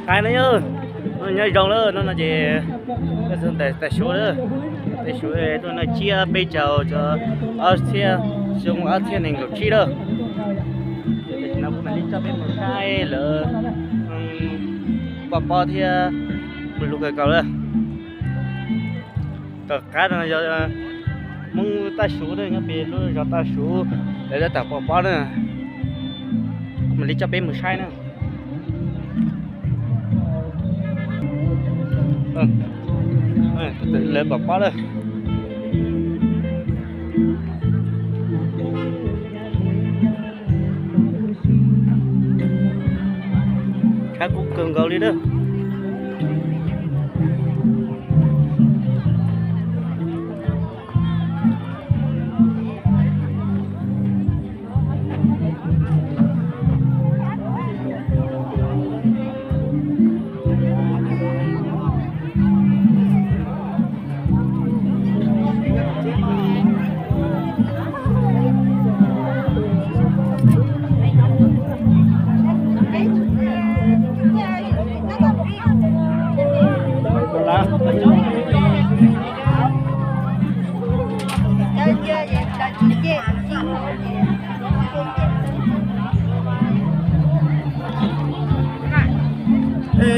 Hais no yog, nyob zoo lawm no no ces, tais suv lawm, tais suv tuaj no tsiab peb caug cov ob txhiab, xyoo ob txhiab nees nkaum tsib lawm. Tam sim no kuv mam li coj peb mus saib lawv poj pob thiab mus lug kawg nkaus lawm. Tom qab no yog Hmoob Taj Suv na, nyob pem lub zos Taj Suv, lawv tab tom pov pob na. Kuv mam li coj peb mus saib na. Lawv pov pob lawm. Tshab kub kawg nkaus li na.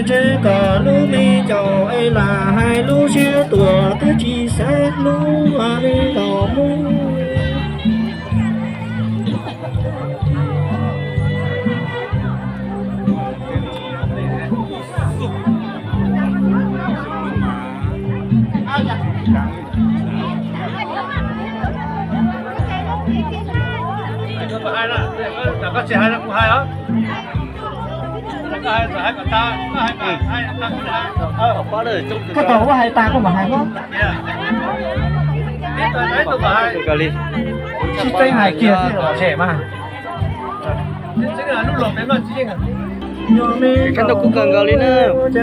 Ntshe kom lub me caum es lam hais lub siab tuam twb tsis xav hlub li los mus. Koj tau koj hais tas koj mam hais os. Sib txeeb hais kiag xwb los zem mas. Tshab ntau kub kawg nkaus li na. Tam sim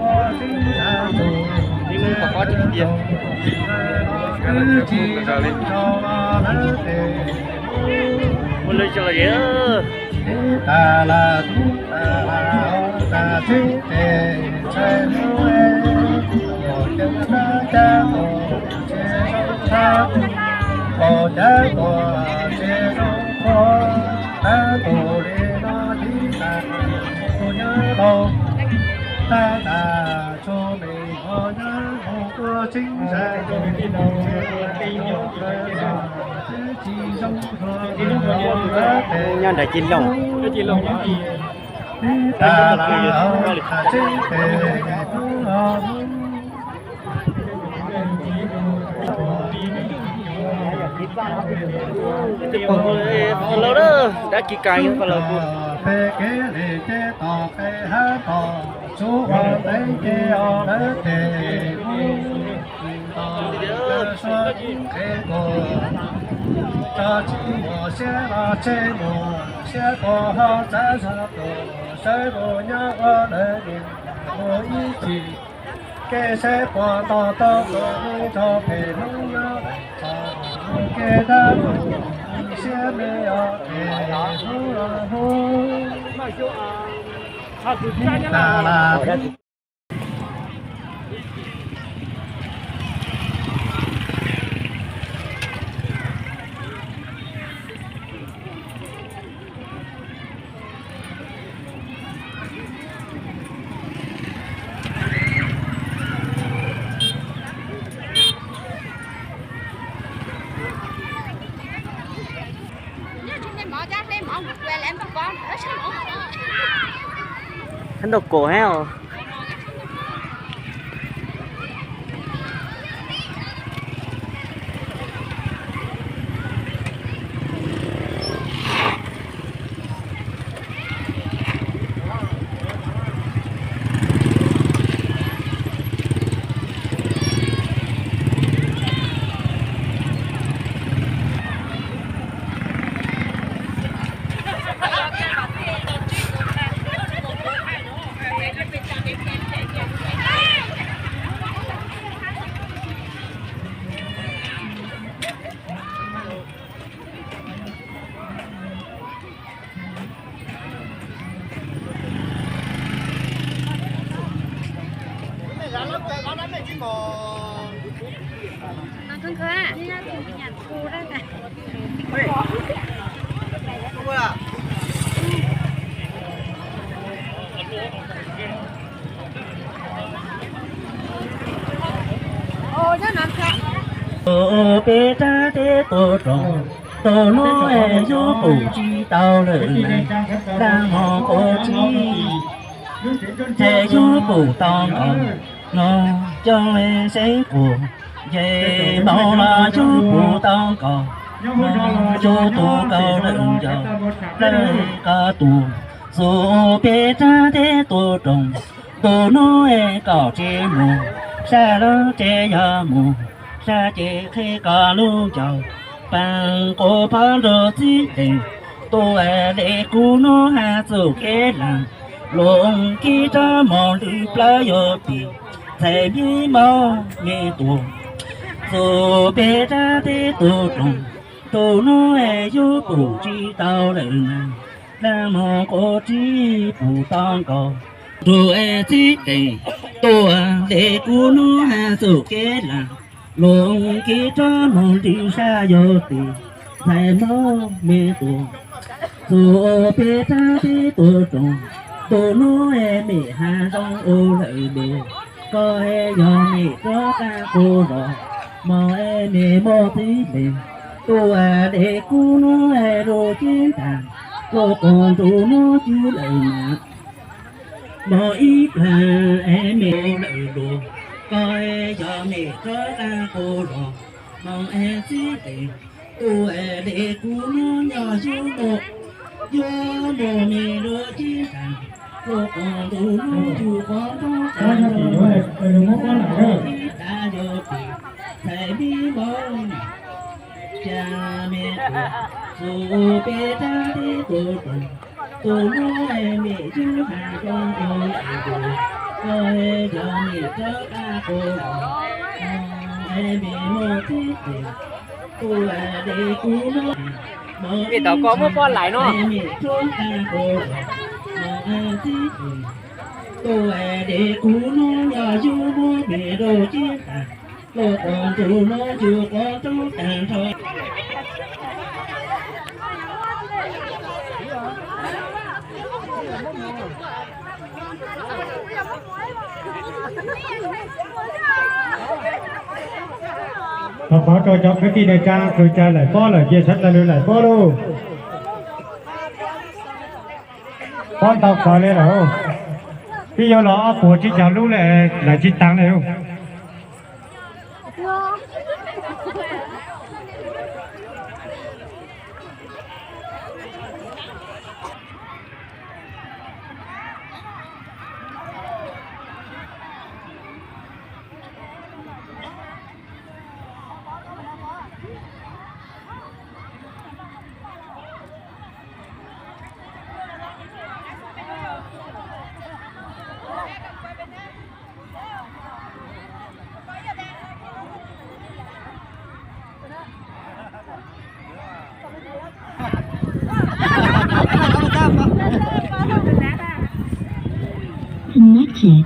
no kub kawg nkaus li na. Ib hnub pom pob tiag tiag. Ua lwj coj los zem. Nyob nram Cig Looj. Pog laus na, dab Kis Kas yog pog laus kuv. Kev saib puas nto tau tus me rog phem hnub nyob, kev dab tus siab me os phem hnub los hnub. Khab ntau kom hab os. Tus peb rab teb tuaj roos, tus hnub es yus pum tsis tau lawm na, dab mos quav tsib, ces yus pum tau nkaus no, coj li seeb quas, ces hmoov los yus pum tau nkaus, yus tus kaus lawm ncaus, lawm koj tus, tus peb rab teb tuaj roos, tus hnub es kaum tsev mus, sab lub tsev yog mus, sab ces qhib koj lub ncaus, pab quas phob nrug txib dees, tuaj de kub hnub hab txuj kev laag, luag kib rov mus lwm plawv yuav pim, txhais mib mob me tuaj, tus peb rab teb tuaj roos, tus hnub es yus pum tsis tau lawm na, dab mos quav tsib pum tau nkaus, nrug es txib dees, tuaj de kub hnub hab txuj kev laag, luag kib rov mus lwm sab yuav pim, txhais mob me tuaj, tus peb rab teb tuaj roos, tus hnub es mem has zoo ua lawm lug, koj es yog mem rov qab quas zos, mog es mem muaj txib dees, tuaj de kub hnub es lug ceeb taag, luag quas nrug hnub cwb lawm na. Mog ib plag es mem lawm lug, koj es yog mem rov qab quas zos, mog es txib dees, tuaj de kub hnub yog yus mus, yus mus mem lug ceeb taag, luag quas nrug hnub yus quas rov taag, ib tas yuav pim, txhais mib mob ca me tuaj, tus peb rab teb tuaj roos, tus hnub es mem yus has zoo ua lawm lug, koj es yog mem rov qab quas zos, mog es mem muaj txib dees, tuaj de kub hnub, mog es mem rov qab quas zos, mog es txib dees, tuaj de kub hnub yog yus mus mem lug ceeb taag, luag quas nrug hnub yus quas rov taag nrho. Thov pov rau cov kwv tij neej tsa kws ca laim pob lawm cia sawv daws lug laim pob lauj. Pob ntau kawg li lawm, twb yuav los ob puas tsib caug lub lawm, laim tsis taag li lauj. Connected.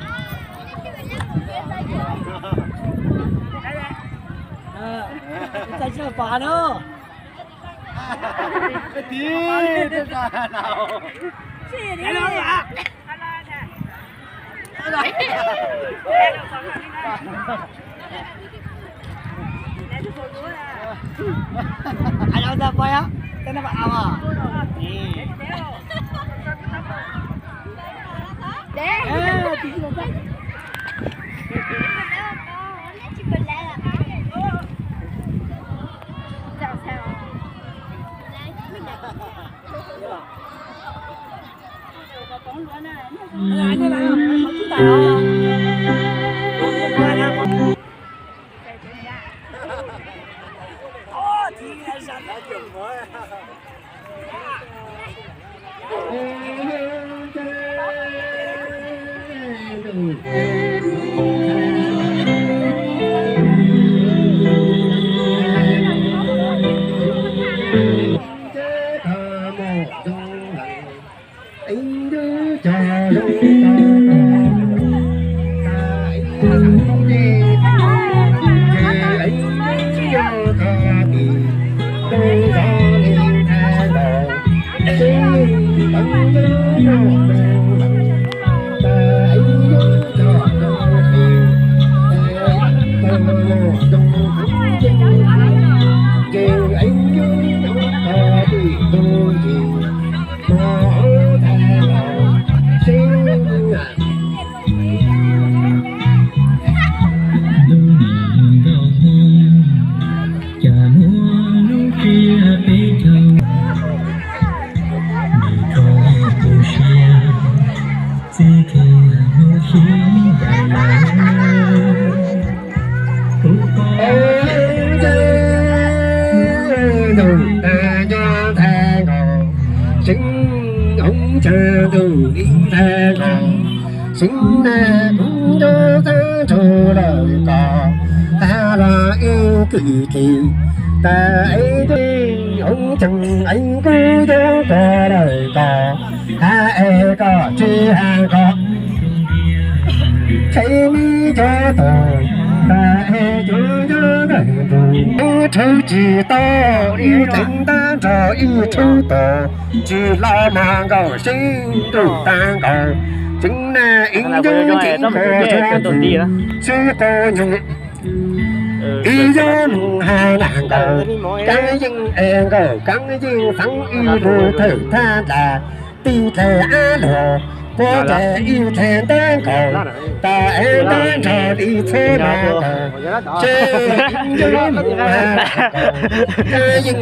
Lub niag nkauj Hmoob, cas muaj lub tsiab peb caug, nws tso tu siab, txij kiag hnub sib ncaim lawm. Kuv pom ntuj tag nco ntag nkaus, xeev hoob tsawg ntuj ib ntag nkaus, xeev na kuv nco tag nrho lawm ko, tag los ib kwm tij, tag es hoob tsawg es kuv nco ko lawm ko, tag es koj tsis hais ko. Tshev me cov tod, tag es cov nco ntawm ntug, ib rhawv tsis tau, ib teev tag nrho ib rhawv tod, tsis los mas nkaus sib nrug tag nkaus, tseev na ib nco ntseev ko tag ntug, sib quas nyoog ib yog mus hais nag nkaus, kaab yeej es nkaus kaab yeej xeev ib lug thawm thaj ntas, tij dlaim ab lug, puab dlaim ib dlaim ntag nkaus, tag es ntag nrho li txhua nag nkaus, seb ib yog mus hais nag nkaus, kaab yeej